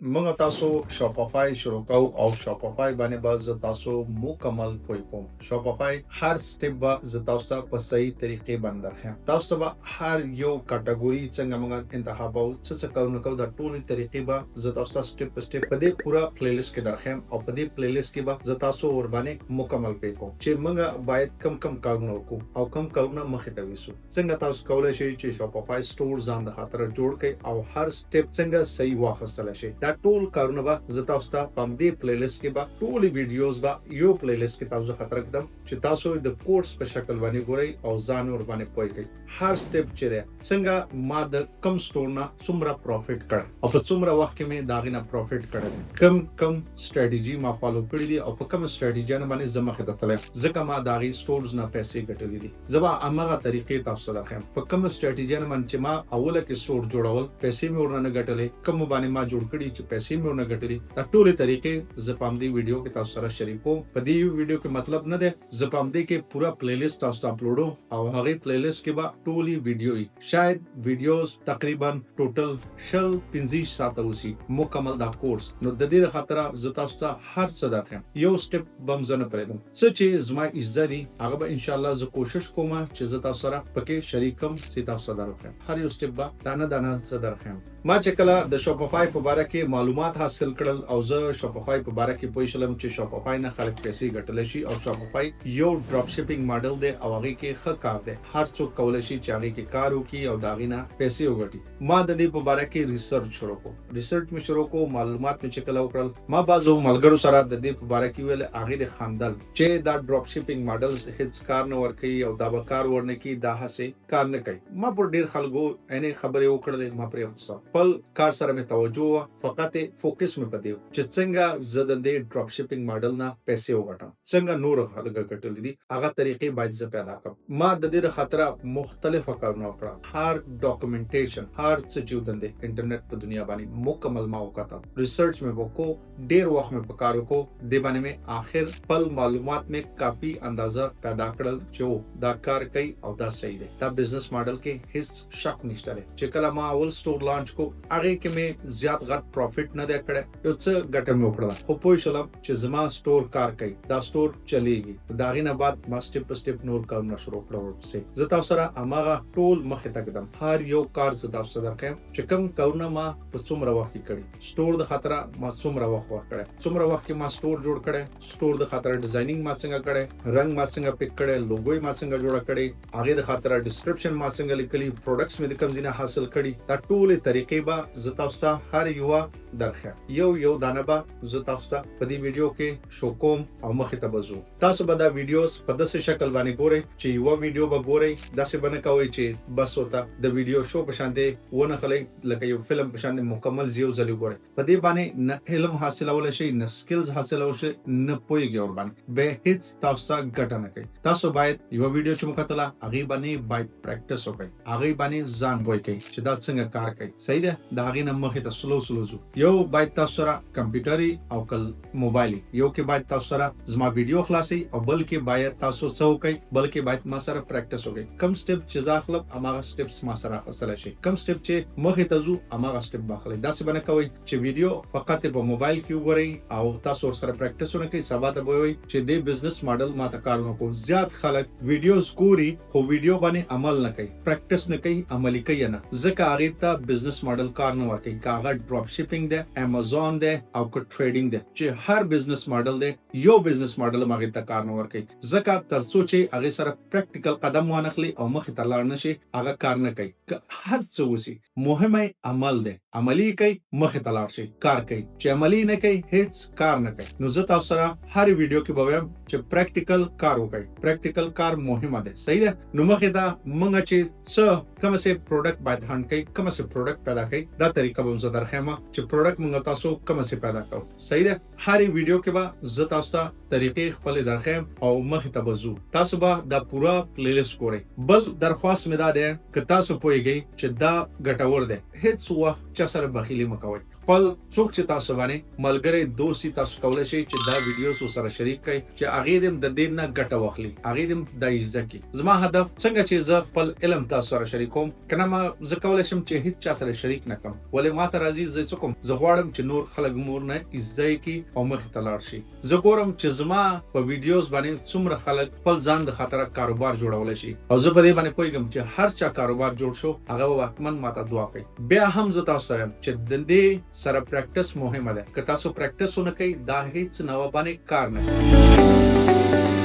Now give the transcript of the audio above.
موږ تاسو Shopify شروع کوو او Shopify باندې به زه تاسو مکمل پوه کوم. Shopify هر step به زه تاسو ته په صحیح طریقې باندې درښیم. تاسو ته به هر یو category څنګه موږ انتخابو، څه څه کارونه کوو، دا ټولې طریقې به زه تاسو ته step په step په دې پوره playlist کې درښیم او په دې playlist کې به زه تاسو ورباندې مکمل پوه کوم چې موږ باید کم کم کارونه وکړو او کم کارونه مخې ته ویسو. څنګه تاسو کولی شئ چې Shopify store ځان د خاطره جوړ کړئ او هر step څنګه صحیح واخیستلی شئ. دا ټول کارونه به زه تاسو ته په همدې playlist کې به ټولې videos به یو playlist کې تاسو خاطر ږدم چې تاسو د کورس په شکل باندې ګورئ او ځان ورباندې پوه کړئ. هر step چې دی، څنګه ما د کم store نه څومره profit کړی او په څومره وخت کې مې د هغې نه profit کړی دی، کم کم strategy ما follow کړي دي او په کوم استراتیژیانو باندې زه مخې ته تللی یم، ځکه ما د هغې stores نه پیسې ګټلې دي. زه به هماغه طریقې تاسو ته درښیم. په کوم استراتیژیانو باندې چې ما اوله کې store جوړول، پیسې مې ورنه نه ګټلې، کوم باندې ما جوړ کړي چې پیسې مې ورنه ګټلې، دا ټولې طریقې زه په همدې ویډیو کې تاسو سره شریکوم. په دې یو ویډیو کې مطلب نه دی، زه په همدې کې پوره playlist تاسو ته اپلوډوم او هغې playlist کې به ټولې ویډیو وي. شاید videos تقریبا total 20، 25 ساعته اوسي مکمل دا کورس. نو د دې لپاره زه تاسو ته هر څه درښیم، یو step به هم زه نه پرېږدم. څه چې زما عزت دي هغه به انشاءالله زه کوشش کوم چې زه تاسو سره پکې شریک کم، چې تاسو ته درښیم. هر یو step به دانه دانه زه درښیم. ما چې کله د Shopify په باره کې معلومات حاصل کړل او زه Shopify په باره کې پوه شلم چې Shopify نه خلک پیسې ګټلی شي او Shopify یو drop shipping model دی او هغې کې ښه کار دی، هر څوک کولی شي چې هغې کې کار وکړي او د هغې نه پیسې وګټي. ما د دې په باره کې research شروع کړو. research مې شروع کړو، معلومات مې چې کله وکړل، ما بعضو ملګرو سره د دې په باره کې ویل، هغې دې خندل چې دا drop shipping model هیڅ کار نه ورکوي او دا به کار ورنه کړي، دا هسې کار نه کوي. ما پر ډېر خلکو عینې خبرې وکړلې، ما پرې خپل کار سره مې توجه وه، فقط focus مې په دې و چې څنګه زه د دې drop shipping model نه پیسې وګټم، څنګه نور خلک ګټلي دي هغه طریقې باید زه پیدا کړم. ما د دې لخاطره مختلفه کارونه وکړه. هر documentation، هر څه چې ودندې انټرنیټ په دنیا باندې مکمل ما وکتل، research مې وکړو، ډېر وخت مې په کار وکړو. دې باندې مې آخر خپل معلومات مې کافي اندازه پیدا کړل چې و دا کار کوي او دا صحیح دی، دا business model کې هیڅ شک نشته دی. چې کله ما اول store launch کو، هغې کې مې زیات غټ profit نه دی کړی، یو څه ګټه مې وکړله، خو پوه شولم چې زما store کار کوي، دا store چلیږي. د هغې نه بعد ما step په step نور کارونه شروع کړل ورپسې. زه تاسو سره هماغه ټول مخې ته ږدم، هر یو کار زه تاسو ته درښیم چې کوم کارونه ما په څومره وخت کې کړي، store د خاطره ما څومره وخت ورکړی، څومره وخت کې ما store جوړ کړی، store د خاطره designing ما څنګه کړی، رنګ ما څنګه pick کړی، logo ما څنګه جوړه کړې، هغې د خاطره description ما څنګه لیکلي، products مې د کوم ځای نه حاصل کړي، دا ټولې طریقې به زه تاسو ته هر یوه درښیم. یو یو دانه به زه تاسو ته په دې ویډیو کې شو کوم او مخې ته به ځو. تاسو به دا videos په داسې شکل باندې ګورئ چې یوه ویډیو به ګورئ، داسې به نه کوئ چې بس ورته د ویډیو شو په شان دی ونه خلئ، لکه یو فلم په شان دی مکمل یو ځل وګورئ. په دې باندې نه علم حاصلولی شئ، نه skills حاصلولی شئ، نه پوهېږئ ورباندې، بیا هیڅ تاسو ته ګټه نه کوي. تاسو باید یوه ویډیو چې مو کتله هغې باندې باید practice وکړئ، هغې باندې ځان پوه کړئ چې دا څنګه کار کوي. صحیح ده؟ د هغې نه مخې ته slow slow ځو. یو باید تاسو سره کمپیوټر او کل موبایل، یو کې باید تاسو سره زما ویډیو خلاصي او بل کې باید تاسو څه وکړئ، بل کې باید ما سره practice وکړئ. کم step چې زه اخلم هماغه steps ما سره اخیستلی شئ، کم step چې مخې ته ځو هماغه step به اخلئ. داسې به نه کوئ چې ویډیو فقط په موبایل کې وګورئ او تاسو ورسره practice ونه کړئ، سبا ته به وایئ چې دې business model ما ته کار نه کوو. زیات خلک videos ګوري خو ویډیو باندې عمل نه کوي، practice نه کوي، عملي کوي نه، ځکه هغې ته business model کار نه ورکوي. که هغه drop shipping دی، امیزون دی او که trading دی، چې هر business model دی یو business model هم هغې ته کار نه ورکوي، ځکه تر څو چې هغې سره practical قدم وانخلي او مخې ته لاړ نه شي هغه کار نه کوي. که هر څه وسي مهمه عمل دی، عملي کوي مخې ته لاړ شي کار کوي، چې عملي نه کوي هیڅ کار نه کوي. نو زه تاسو سره هر ویډیو کې به وایم چې practical کار وکړئ، practical کار مهمه دی. صحیح ده؟ نو مخې ته موږ چې څه کوم څه product باید hunt کوي، کوم څه product پیدا کوي، دا طریقه به زه درښیم چې product موږ تاسو کوم څه پیدا کوو. صحیح ده؟ هر ویډیو کې به زه تاسو ته طریقې خپلې درښیم او مخې ته به ځو. تاسو به دا پوره playlist ګورئ. بل درخواست مې دا دی که تاسو پوهېږئ چې دا ګټور دی، هیڅ وخت چا سره بخیلي مه کوئ. خپل څوک چې تاسو باندې ملګری دوستي، تاسو کولای شئ چې دا ویډیوز سره شریک کړئ چې هغې دې د دې نه ګټه واخلي، هغې دې دا زده کړي. زما هدف څنګه چې زه خپل علم تاسو سره شریکوم کنه، ما زه کولای شم چې هیڅ چا سره شریک نه کم، ولې ما ته راځي زه څه کوم؟ زه غواړم چې نور خلک مور نه زده کړي او مخې ته لاړ شي. زه ګورم چې زما په ویډیوز باندې څومره خلک خپل ځان د خاطر کاروبار جوړولی شي، او زه په دې باندې پوهېږم چې هر چا کاروبار جوړ شو هغه به حتما ماته دعا کوي. بیا هم زه تاسو ته وایم چې د دې سره پریکټس مهمه ده. که تاسو پریکټس ونه کوئ، دا هیڅ نوع باندې کار نه کوي.